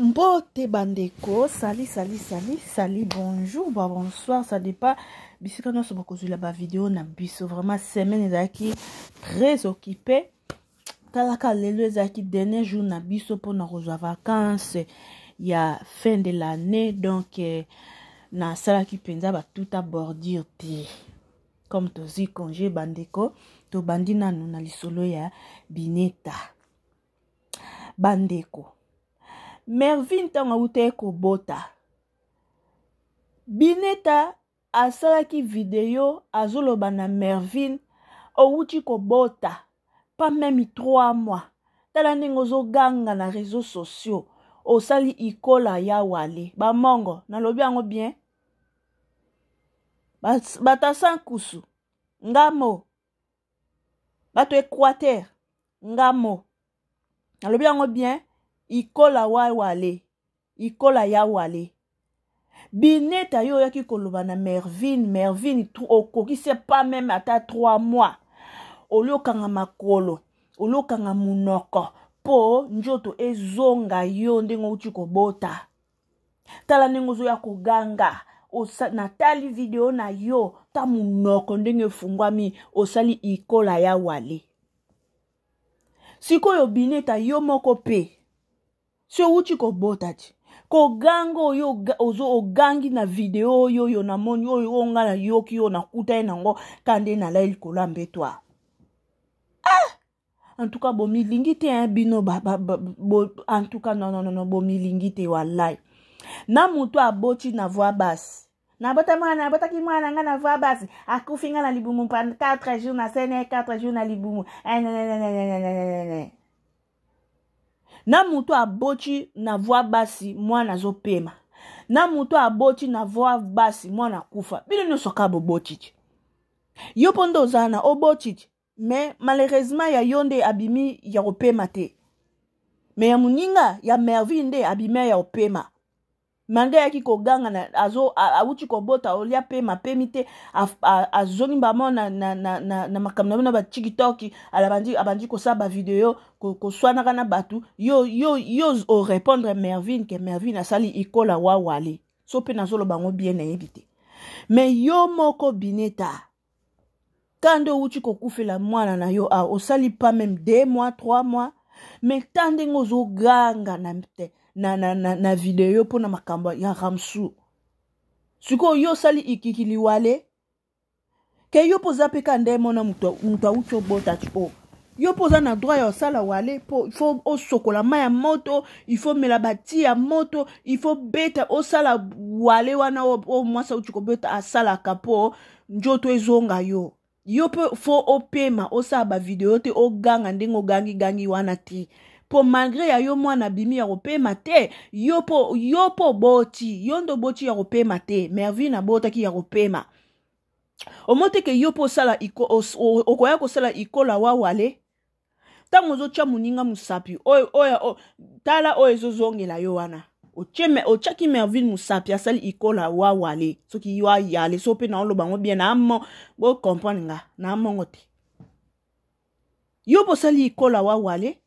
Mbote bandeko, sali sali sali sali, bonjour ba bonsoir, ça dépend bisika nyonso bokozwela ba video na biso. Vraiment semaine ezalaki très occupée. Talaka lelo ezalaki dernier jour na biso mpona kozwa vacances ya fin de l'année, donc nasalaki mpenza batuta bordure te. Comme tozwi congé bandeko, tobandi nanu na lisolo ya Bineta. Bandeko, Mervine ntango awutaki kobota, Bineta asalaki video azoloba na Mervine, owuti kobota pas même 3 mois, tala ndenge ozoganga na réseaux sociaux, osali ikola ya wale bamongo. Nalobi yango bien, batasa nkusu ngamo bato Équateur ngamo, nalobi yango bien, ikola wa wale, ikola ya wale. Bineta, yo oyaki koloba na Mervine. Mervine, okokisi pas même ata 3 mois, oli okanga makolo, oli okanga monoko mpo nzoto ezonga yo ndenge outi kobota. Tala ndenge ozoya koganga. Natali video na yo, ta monoko ndenge efungwami, osali ikola ya wale. Sikoyo Bineta, yo moko mpe si owuti kobota ti koganga oyo ozo ogangi na video oyo, oyo namoni, oyo oyo nga nayoki, oyo nakuta ye nango ka nde nalai likolo ya mbeto. Ah, en tout cas bomilingi te hein, bino ba, ba, ba, bo, en tout cas non, non, non, non, bomilingi te wallahi. Na moto aboti na voix basse, nabota mwana, nabotaki mwana nga na voix basse, akufi nga na libumu 4 jours na sene, 4 jours na libumu. Na moto aboti na voix basse, mwana azopema. Na moto aboti na voix basse, mwana akufa. Bino nyonso kaka boboti ti yo mpo nde oza na oboti ti, mais malheureusement ya yo nde abimi ya kopema te, mais ya moninga ya Merville nde abimi ya kopema. Malgré ayaki koganga na azo awuti kobota, olia pema pemi te, azongi mbamo na makambo na bino ba TikTok, alabandi abandi kosala bavideo koswanaka na bato. Yo orépondre Mervine ke Mervine asali ikola wawale, so mpe nazoloba yango bien, nayebi te. Mais yo moko Bineta, ka nde owuti kokufela mwana na yo awa, osali pas même 2 mois, 3 mois, mais ta ndenge ozoganga na video mpona makambo ya Ramsu. Sikoyo yo osali ikiki liwale ke yo mpo oza mpe ka nde mona moto awuti obota ti o yo mpo oza na droit ya osala wale, mpo il faut osokola mai ya moto, il faut mela bati ya moto, il faut beta osala wale wana oyo mwasi awuti kobeta asalaka mpo nzoto ezonga yo. Yo mpe faut opema, osala bavideo te, oganga ndenge ogangigangi wana te, mpo malgré ya yo mwana abimi ya kopema te, yo mpo, yo mpo oboti, yo nde oboti ya kopema te. Mervine abotaki ya kopema, omoni te ke yo mpo osala, okoya kosala ikola wa wale. Ntango ozotya moninga mosapi oyo, oyo tala oyo ezozongela yo wana, otiaki Mervine mosapi, asali ikola wa wale, soki yo ayale so mpe naoloba yango bien, na bocomprendre nga na mongo te. Yo mpo osali ikola wa wale,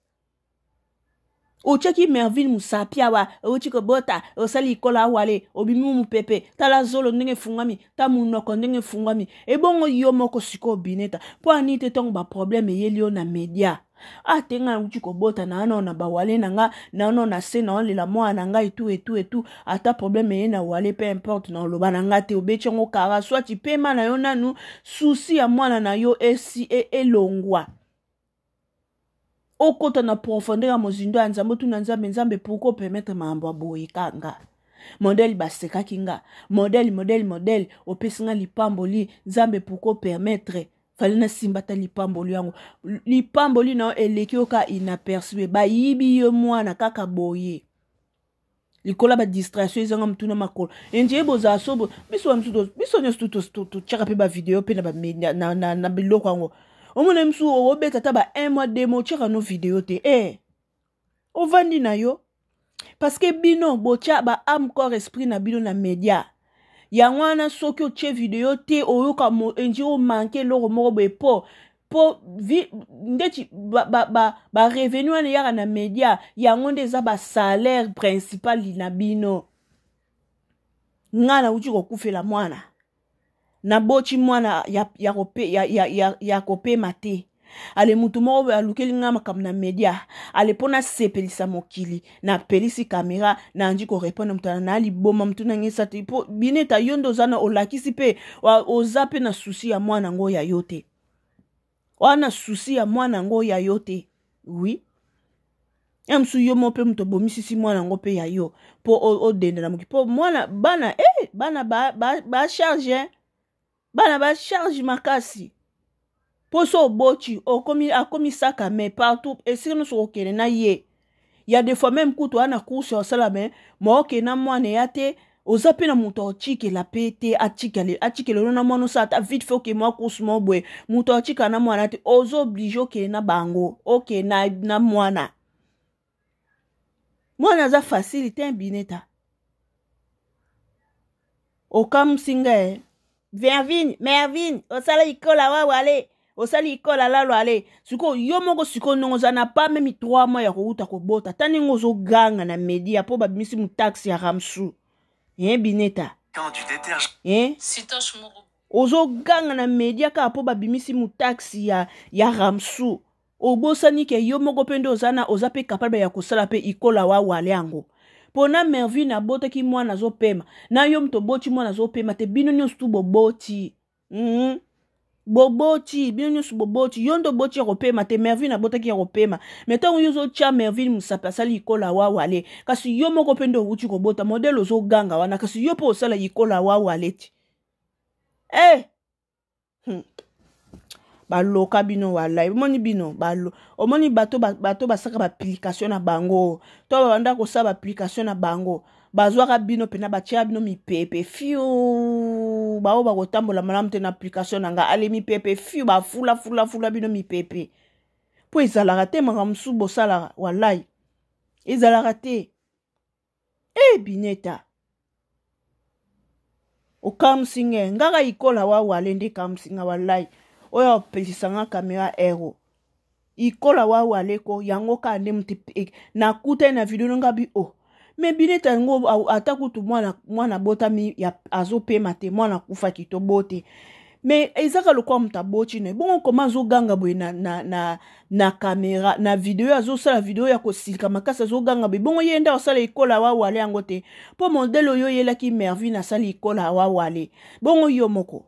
otiaki Mervine mosapi awa, outi kobota, osali ikola awale, obimi mopepe, tala zolo ndenge efungwami, ta monoko ndenge efungwami. Ebongo yo moko sikoyo Bineta, mpo ani te ntango baproblème eyeli yo na media, ah te, ngai nauti kobota na ano na bawale na nga nano na se naolela mwana na ngai etu etu etu, ata problème eye na wale, peu importe, na oloba na nga te. Obeti yango kara swati, pema na yo nanu, susi ya mwana na yo esi elongwa, okota na profondeur ya mozindo ya Nzambe, otuna Nzambe: "Nzambe, pourquoi opermettre makambo ya boye?" Kanga modèle basekaki nga, modèle modèle modèle, opesi nga lipamboli. Nzambe, pourquoi opermettre? Fallait nasimba ata lipamboli yango. Lipamboli na yo eleki yo ka inaperçu, bayibi yo mwana kaka boye likolo ya badistraction ezanga motuna makolo. Enje bozala so biso bamisusu, biso nyonso totiaka mpe bavideo mpe na biloko yango. Omona misu obeta ata ba 1 mois, 2 mois, otiaka no video te, e ovandi na yo, parce que bino botya ba âme, corps, esprit na bino na média. Yango wana soki otie video te, oyoka enji omanke eloko moko boye, po mpo vi ndeti barevenu ba, ba, ba wana eyaka na media yango nde eza basalaire principal na bino. Ngai nauti kokufela mwana, naboti mwana ya, ya, kope, ya, ya, ya, ya kopema te. Ale motu moko boye alukeli ngai makambo na media, ale mpo nasepelisa mokili napelisi kamera nandi korepondre moto na liboma motu na ngai esati mpo bineta yo nde oza na olakisi mpe oza mpe na susi ya mwana yango ya yo te, wana susi ya mwana yango ya yo te. Oui, ya mosusu yo moko mpe moto obomisisi mwana yango mpe ya yo mpo odenda na moki mpo mwana bana eh, bana bacharge ba, ba bana bacharge makasi mpo so oboti okomi akomi saka me partout esika nyonso okokende na ye ya des fois meme kutu wana course ya osala me maokende na mwana ya te oza mpe na moto aotikela mpe te atikale atikela ono na mwana osala ata vite fait okende mwa course moko boye moto aotikala na mwana te oza oblige okende na bango okende na, na mwana mwana aza facile te bineta okamwisi nga e vervine mervine osala ikola wawale osali ikola lalo ale sikoyo yo moko sikoyo ndenge oza na pa meme 3 mois ya kowuta kobota ta ndenge ozoganga na media mpo babimisi motaxe ya ramsu ye bineta ye ozoganga na media kaka mpo babimisi motaxe ya, ya ramsu obosani ke yo moko mpe nde oza na oza mpe capable ya kosala mpe ikola wa wale yango mpo na mervine abotaki mwana azopema na yo moto oboti mwana azopema te bino nyonso tu boboti mm -hmm. boboti bino nyonso boboti yo nde oboti ya kopema te mervine abotaki ya kopema me ntango yo ozotya mervine mosapi asali ikola wawale kasi yo moko mpe nde owuti kobota modele ozoganga wana kasi yo mpe osala ikola wawale ti eh! Baloka bino walai omoni bino balo omoni bato bato basaka baapplication na bango to babanda kosala baapplication na bango bazwaka bino mpena batyaka bino mipepe fiu baoyo bakotambola malamu te na application na nga ale mipepe fiu bafulafulafula bino mipepe mpo ezalaka te makambo mosusu bosalaka walai ezalaka te e bineta okamwisi nge ngaka ikola wa wale nde ekamwisi nga walai oyo apelisa nga kamera ero ikola wa wale ko yango kaka nde moto nakutani na video nonga bi o oh. me bineta yango ata kutu mwana mwana abotami azopema te mwana akufaki to bote me ezaka lokola moto aboti na ye bongo koma azoganga boye na, na, na, na kamera na video azosala video ya kosilika makasi azoganga boye bongo ye nde asala ikola wawale yango te mpo modele oyo oyelaki mervine asali ikola wawale bongo yo moko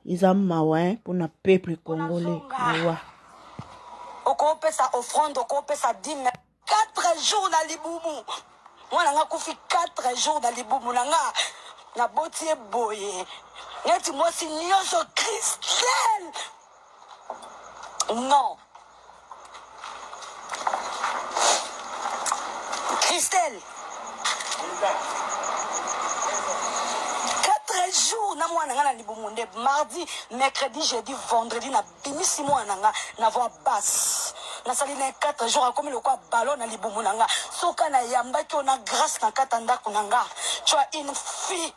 eza mawa hein, mpona peuple congolais mawa okopesa offrande okopesa dime 4 jours na libumu mwana nga akufi 4 jours na libumu na nga naboti ye boye neti mwasi nyonso christelle non christelle 4 jours na mwana nga na libumu nde mardi mercredi jeudi vendredi na bimisi mwana na nga na voix basse nasali na ye 4 jours akomi lokola ballon na libumu na nga soka nayambaki yo na grâce na kati ya ndako na nga tu as une fille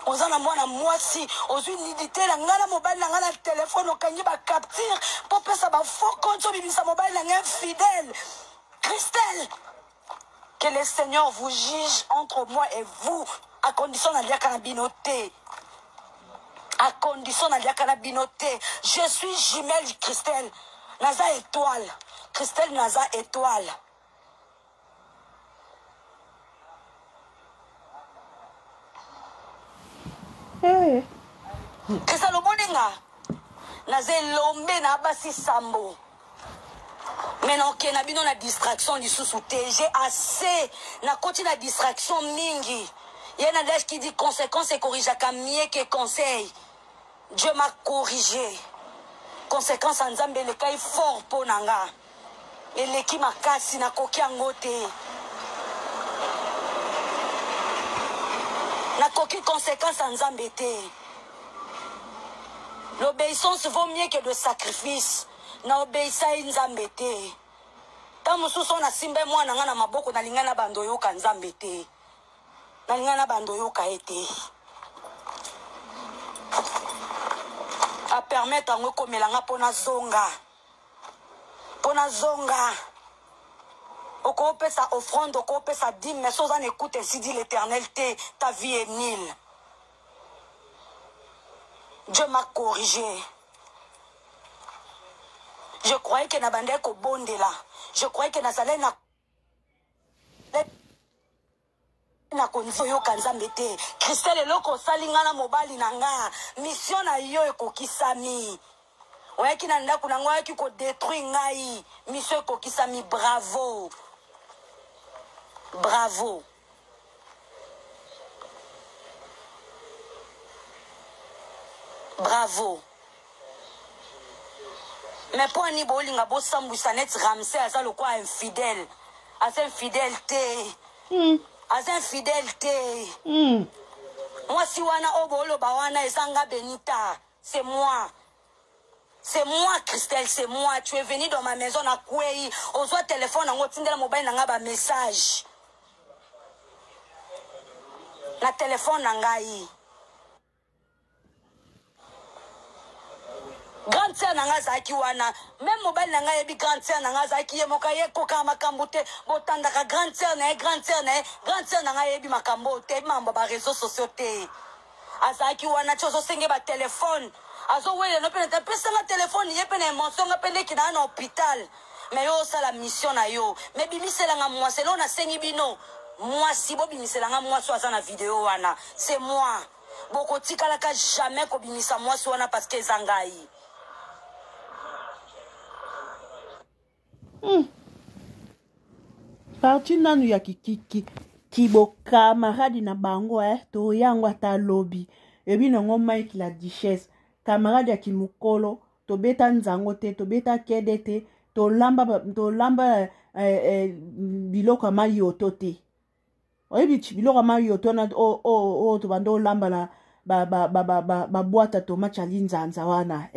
oza na mwana mwasi ozwi nidite na ngai na mobali na ngai na telefone okangi bacapture mpo opesa bafaux compte obimisa mobali na ngai infidèle christelle que le seigneur vous juge entre moi et vous à condition naliaka na bino te à condition naliaka na bino te je suis jumelle christelle naza étoile christelle naza étoile hey. Christelle omoni nga naza elombe na basi sambo me naoke na bino na distraction lisusu te j'ai assez nakoti na distraction mingi ye na adage qui dit conséquence ekorijaka mieux que conseil dieu m'a corrigé conséquence ya nzambe elekai fort mpo na nga eleki makasi nakoki yango te nakoki conséquence ya nzambe te l'obéissance vaut mieux que de sacrifice na obeisai nzambe te ntango mosusu oyo nasimba mwana nga na maboko nalingai na bando oyoka nzambe te nalingai na bando oyoka ye te. Apermettre yango ekomela nga mpo nazonga, mpo nazonga. Okopesa offrande, okopesa dime, mais soki oza na écoute ainsi dit l'Éternel te, ta vie est nulle. Dieu m'a corrigé. Je croyais que nabandaki kobondela, je croyais que nazalaki na nakoyoka Nzambe te. Christelle, eloko osali nga na mobali na nga, mission na yo ekokisami. Oyaki na ndako na ngai, oyaki kodétruire ngai, mission ekokisami. Bravo, bravo. Bravo. Mais mpo ani bolinga bosambwisa neti Ramsey aza lokola infidèle? Aza infidèle te. Aza infidèle te. Mwasi wana oyo booloba wana eza nga Benita. C'est moi. C'est moi, Christelle, c'est moi. Tu es venu dans ma maison na kwei. Ozwa téléphone yango, otindela mobali na nga ba message na telefone na ngai. Grande sœur na ngai azalaki wana, même mobali na ngai ayebi. Grande sœur na ngai azalaki ye moko, ayekokaka makambo te. Botandaka grande sœur na ye, grande sœur na ye, grande sœur na ngai ayebi makambo oyo te, ayebi makambo ya baréseaux sociaux te. Azalaki wana ti ozosenge batelefone, azowelela mpe na pesanga telefone ye mpe na émotion. Nga mpe ndeki naa na hôpital, mais yo osala mission na yo, mais bimiselanga mwasi. Eloko nasengi bino, mwasi, bobimiselanga mwasi oyo aza na video wana, c'est moi. Bokotikalaka jamais kobimisa mwasi wana parce que eza ngai. Parti nanu ya kikiki kibokamaradi na bango, eh, toyango ata lobi ebi nango. Mike la Duchesse, camarade ya kimokolo, tobeta nzango te, tobeta kede te, tolamba, tolamba biloko ya mayoto te. Oyebi ti biloko ya mayoto wana oyo tobanda olamba na babwata tomate ya linzanza wana.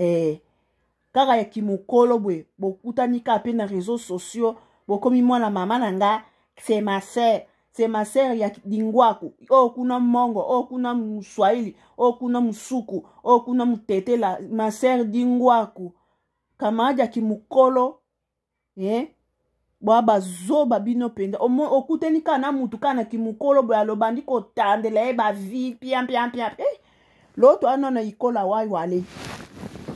Kaka ya kimokolo boye, bokutani kaka mpe na réseaux sociaux, bokomi mwana mama na nga, c'est ma sœur, c'est ma sœur ya lingwaku. Oyo kuna mongo, oyo kuna moswahili, oyo kuna mosuku, oyo kuna motetela, ma sœur dingwaku, camarade ya kimokolo, eh? Bwa bazoba bino mpenza. Okutani kaka na mutu kaka na kimokolo boye, alobandi kotandela ye bavi pia pia pia, eh? Leo toa na ikola wa wale,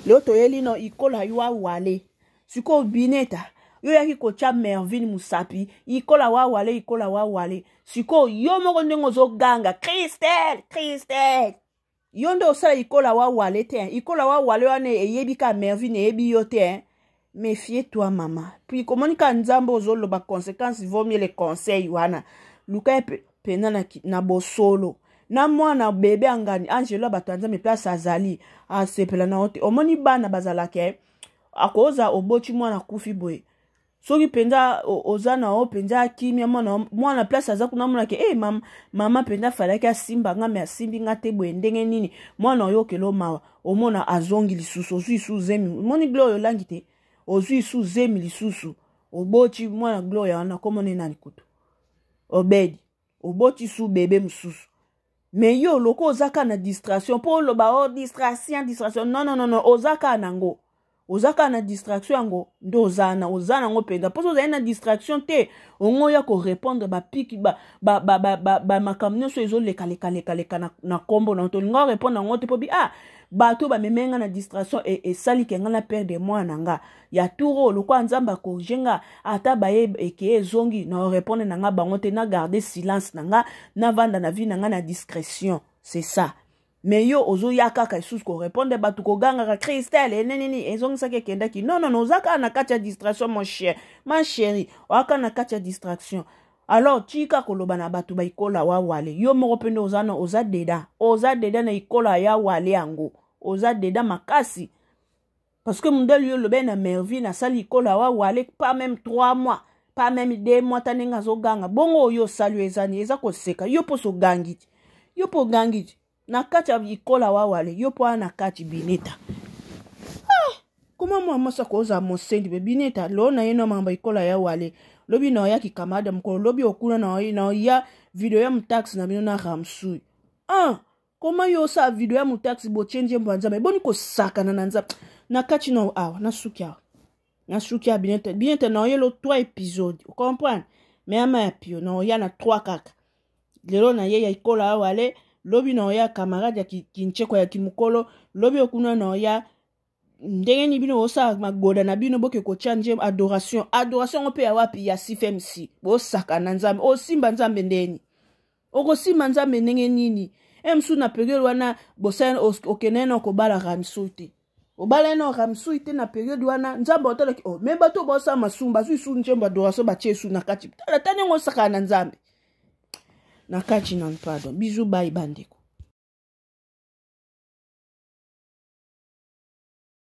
leo toyeli no ikola wa wale. Sikoyo Bineta, yo yaki kotya Mervine mosapi, ikola wa wale, ikola wa wale. Sikoyo yo moko ndenge ozoganga Christelle, Christelle, yo nde osala ikola wa wale te. Ikola wa wale wana eyebi kaka Mervine, eyebi yo te. Méfie toi, mama. Puis komoni kaka Nzambe ozoloba, conséquence vaut mieux le conseil wana. Luka ye mpenza na bosolo na mwana bebe angani Angelo. Bato ya Nzambe, place azali asepela na yo te. Omoni bana bazalaka, akoza oboti mwana akufi boye, soki mpenza oza na yo mpenza akimia mwana, mwana place aza kuna amonaki e mama, mama mpenza afalaki asimba nga, mais asimbi nga te. Boye ndenge nini mwana oyokela mawa? Omona azongi lisusu, ozwi lisusu zemi. Omoni Gloria olangi te, ozwi lisusu zemi lisusu, oboti mwana Gloria wana, komona nani kutu, Obedi, oboti su bebe mosusu. Mais yo loko oza kaka na distraction mpo oloba o oh, distraction, distraction. Non, non, non, non, oza kaka nango, oza kaka na distraction yango nde oza na, oza nango mpenza. Mposo ozali na distraction te, ongo oya korépondre bapiki bamakambo nyonso ezolekalekalekaleka na nkombo na yo. Tolinga orépondre yango te mpo bi ah, bato bameme nga na distraction, esaliki nga na perdre mwana na nga ya tour oyo. Lokola Nzambe akorige nga, ata baye eke ezongi, na orépondre na nga bango te, na garde silence na nga, navanda na vie na nga na discrétion, c'est ça. Mais yo ozoya kaka lisusu korépondre bato, kogangaka Christelle enenini ezongisaki ekendaki. Non, non, oza kaka na kati ya distraction, mon cher, ma chérie, oza kaka na kati ya distraction. Alors tika koloba na bato baikola wa wale. Yo moko mpe nde oza na, oza deda, oza deda na ikola ya wale yango, oza deda makasi. Parce que mondele yo olobi na Mervine asali ikola wa wale pas même 3 mois, pas même 2 mois, ta ndenge azoganga bongo. Oyo osali oyo eza nini? Eza koseka yo mposo ogangi ti, yo mpo ogangi ti na kati ya ikola wa wale, yo mpo wana na kati. Bineta, ah, koma mwa mwasi akozala mosendi be. Bineta loo na ye no makambo ikola ya wale. Lobi na oyaki camarade mokolo, lobi okuna na oya video ya motaxe na bino na Ramsui. Ah, Koma yo osala video ya motaxi, botie nzembo ya Nzambe. Boni kosakana na Nzambe na kati na awa? Nasuki awa, nasuki ya bien te, bien te. Naoyelo 3 épisode, ocomprendre? Me ama ya pio naoya na 3 kaka lelo. Na ye ya ikola awa ale lobi naoya camarade ya kincheko ya kimokolo lobi okuna naoya ndenge nini bino bosala magoda na bino, boke kotya nzembo adoration. Adoration yango mpe ya wapi? Ya cfmc. Bosaka na Nzambe, osimba Nzambe ndeni? Okosimba Nzambe ndenge nini? E mosusu na periode wana bosali, okendaki na kobala Ramsui te, obalaki na Ramsui te. Na periode wana Nzambe otalaki oh, me bato baosala masumu, bazwi su nzembo adoration, batie su na kati. Tala ta ndenge osakana na Nzambe na kati. Nanu pardon, bizu bai bandeko.